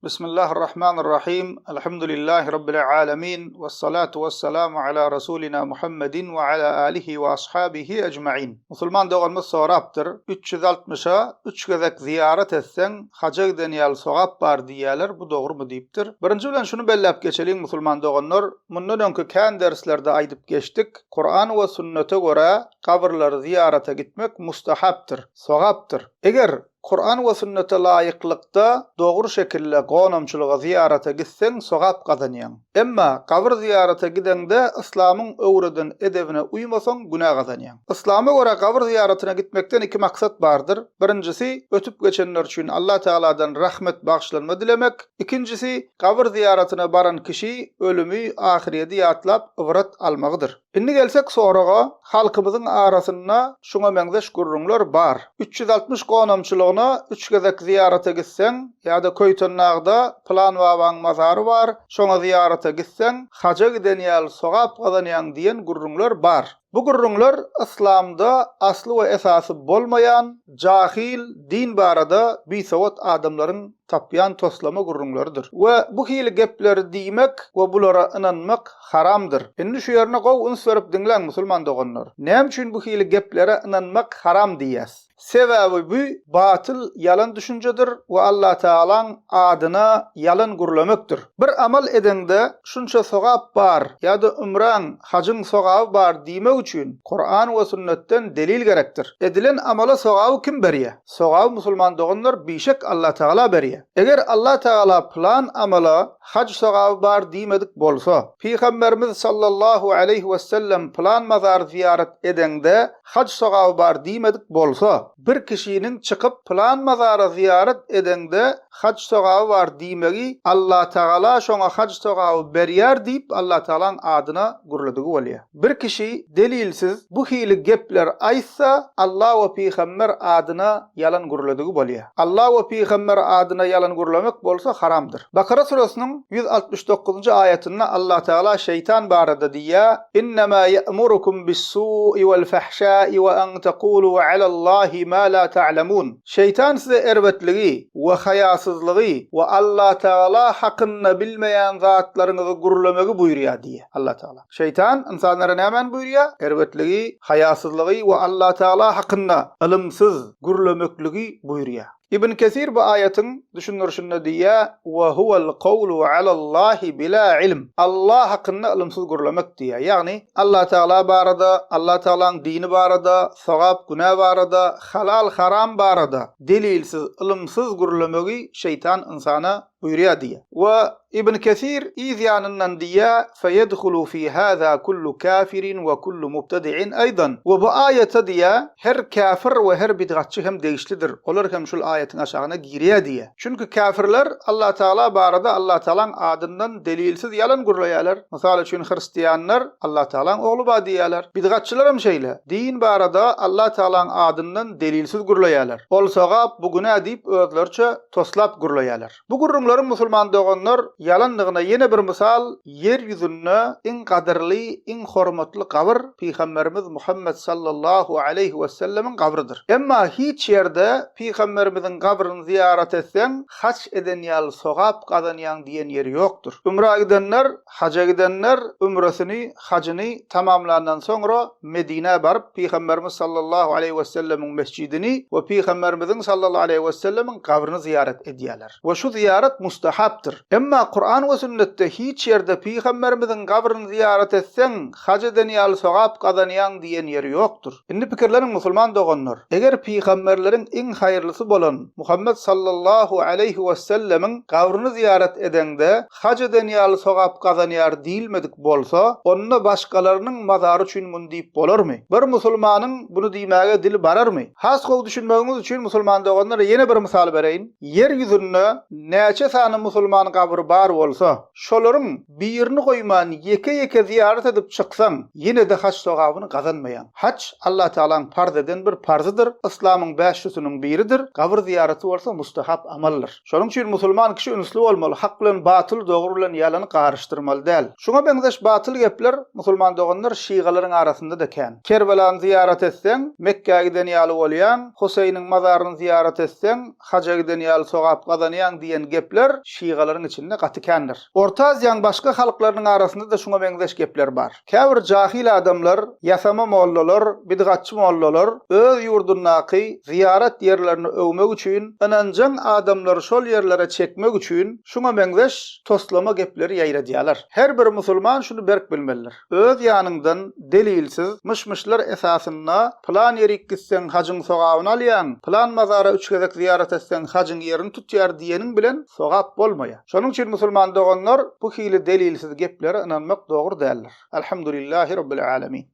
Bismillahirrahmanirrahim. Elhamdülillahi Rabbil alemin. Vessalatu vesselamu ala Rasulina Muhammedin ve ala alihi ve ashabihi ecmain. Musulman doganymyz sorapdyr, 360-a 3 gezek zyýarat etseň, haja giden ýaly sogap bar diýýäler, bu dogrumy diýipdir. Birinji bilen şuny belläp geçeliň musulman doganlar, mundan öňki kän derslerde aýdyp geçdik, Kuran we sünnete görä gabyrlary zyýarata gitmek mustahapdyr, sogapdyr. Eger Kuran we sünnete laýyklykda dogry şekilde gonamçylyga zyýarata gitseň sogap gazanýaň. Emma gabyr zyýarata gideňde yslamyň öwreden edebine uýmasaň günä gazanýaň. Yslama görä gabyr zyýaratyna gitmekden iki maksat bardyr, birinjisi, ötüp geçenler üçin Allah Tagaladan rahmet bagyşlanma dilemek, ikinjisi, gabyr zyýaratyna baran kişi ölümi, ahyrýedi ýatlap ybrat almagydyr. Indi gelsek soraga, halkymyzyň arasynda şuňa meňzeş gürrüňler bar. 360 gonamçylygyna üç gezek zyýarata gitseň ýa-da Köýtendagda pylan babaň mazary bar, şoňa zyýarata gitseň, haja giden ýaly sogap gazanýaň diýen gürrüňler bar. Bu gürrüňler yslamda asly we esasy bolmaýan, jahyl, din barada bisowat adamlaryň tapýan toslama gürrüňleridir. We bu hili gepleri diýmek we bulara ynanmak haramdyr. Indi şu ýerine gowy üns berip diňläň musulman doganlar. Näme üçin bu hili geplere ynanmak haram diýýäs? Sebäbi bu batyl ýalan düşünjedir we Allatagalaň adyna ýalan gürlemekdir. Bir amal edeňde şunça sogap bar ýa-da ümräň, hajyň sogaby bar diýmek üçin Kuran we sünnetden delil gerekdir. Edilen amala sogaby kim berýär? Sogaby musulman doganlar bişek Allatagala berýär. Eger Allatagala pylan amala haj sogaby bar diýmedik bolsa, Pygamberimiz sallallahu aleýhi wesellem pylan mazary zyýarat edeňde haj sogaby bar diýmedik bolsa, bir kişiniň çykyp pylan mazara zyýarat edeňde haj sogaby bar diýmegi Allatagala şoňa haj sogaby berýär diýip Allatagalaň adyna gürledigi bolýar. Bir kişi delilsiz bu hili gepler aýtsa Alla we pygamber adyna ýalan gürledigi bolýar. Alla we pygamber adyna ýalan gürlemek bolsa haramdyr. Bakara süresiniň 169-njy aýatynda Allatagala şeýtan barada diýýär, Innemâ ýe'murukum bis-sû'i wel-fahşâ'i we an tekulû alallâhi mâ lâ ta'lemûn. Şeýtan size erbetligi we haýasyzlygy we Allatagala hakynda bilmeýän zatlaryňyzy gürlemegi buýurýar diýýär Allatagala. Şeýtan ynsanlara nämäni buýurýar? Erbetligi, haýasyzlygy we Allatagala hakynda ylymsyz gürlemekligi buýurýar. Ibn Kesir bu aýatyň düşündirişinde diýýär, Wa huwal kowlu alallahi bila ilm. Allah hakynda ylymsyz gürlemek diýýär. Ýagny Allatagala barada, Allatagalaň dini barada, sogap günä barada, halal haram barada delilsiz, ylymsyz gürlemegi şeýtan ynsana buýurýar diýýär. We Ibn Kesir yz ýanyndan diýýär, Feýedhulu fi haza kullu kafirin we kullu mubtedi'in aýdan. We bu aýata diýýär, her käfir we her bidgatçy hem degişlidir. Olar hem şul aýatyň aşagyna girýär diýýär. Çünki käfirler Allatagala barada Allatagalaň adyndan delilsiz ýalan gürleýärler. Mysal üçin hristianlar Allatagalaň ogly bar diýýärler. Bidgatçylar hem şeýle. Din barada Allatagalaň adyndan delilsiz gürleýärler. Ol sogap, bu günä diýip özleriçe toslap gürleýärler. Bu gürrüňleriň musulman doganlar ýalandygyna ýene bir mysal ýer ýüzünde iň gadyrly, iň hormatly gabyr Pygamberimiz Muhammet sallallahu aleýhi wesellemiň gabrydyr. Emma hiç ýerde Pygamberimiziň gabryny zyýarat etseň haç eden ýaly sogap gazanýaň diýen ýeri ýokdur. Ümra gidenler Haja gidenler ümresini, hajyny, tamamlandan soňra Medinä baryp, Pygamberimiz sallallahu aleýhi wesellemiň mesjidini we Pygamberimiziň sallallahu aleýhi wesellemiň gabryny zyýarat edýärler. We şu zyýarat mustahapdyr. Emma Kuran we sünnetde hiç ýerde Pygamberimiziň gabryny zyýarat etseň, haj eden ýaly sogap gazanýaň diýen ýeri ýokdur. Indi pikirleniň musulman doganlar, eger pygamberleriň iň haýyrlysy bolan Muhammet sallallahu aleýhi wesellemiň gabryny zyýarat edeňde haj eden ýaly sogap gazanýar diýilmedik bolsa, onda başgalarynyň mazary üçin muny diýip bolarmy? Bir musulmanyň buny diýmäge dili bararmy? Has gowy düşünmegiňiz üçin musulman doganlar ýene bir mysal bereýin, Ýer ýüzünde näçe sany musulman gabry bar bolsa, şolaryň birini goýman ýeke-ýeke zyýarat edip çyksaň, ýene-de haç sogabyny gazanmaýaň. Haç Allatagalaň parz eden bir parzydyr, yslamyň bäşlüsiniň biridir, gabyr zyýaraty bolsa mustahap amaldyr. Şonuň üçin musulman kişi ünsli bolmaly, hak bilen batyly, dogry bilen ýalany garyşdyrmaly däl. Şuňa meňzeş batyl gepler musulman doganlar şygalaryň arasynda-da kän. Kerbelany zyýarat etseň, Mekgä giden ýaly bolýaň, Huseýniň mazaryny zyýarat etseň, haja giden ýaly sogap gazanýaň diýen gepler. gepler şygalaryň içinde gaty kändir. Orta Aziýanyň başga halklarynyň arasynda-da şuňa meňzeş gepler bar. Käbir jahyl adamlar, ýasama mollalar, bidgatçy mollalar öz ýurdundaky zyýarat ýerlerini öwmek üçin, ynanjaň adamlary şol ýerlere çekmek üçin şuňa meňzeş toslama gepleri ýaýradýarlar. Her bir musulman şuny berk bilmelidir. Öz ýanyňdan delilsiz myş-myşlar esasynda pylan ýerik gitseň hajyň sogabyny alýaň, pylan mazara üç gezek zyýarat etseň hajyň ýerini tutýar diýeniň bilen sogap bolmaýar. Şonuň üçin musulman doganlar bu hili delilsiz geplere ynanmak dogry däldir. Alhamdulillahi Rabbil Alemin.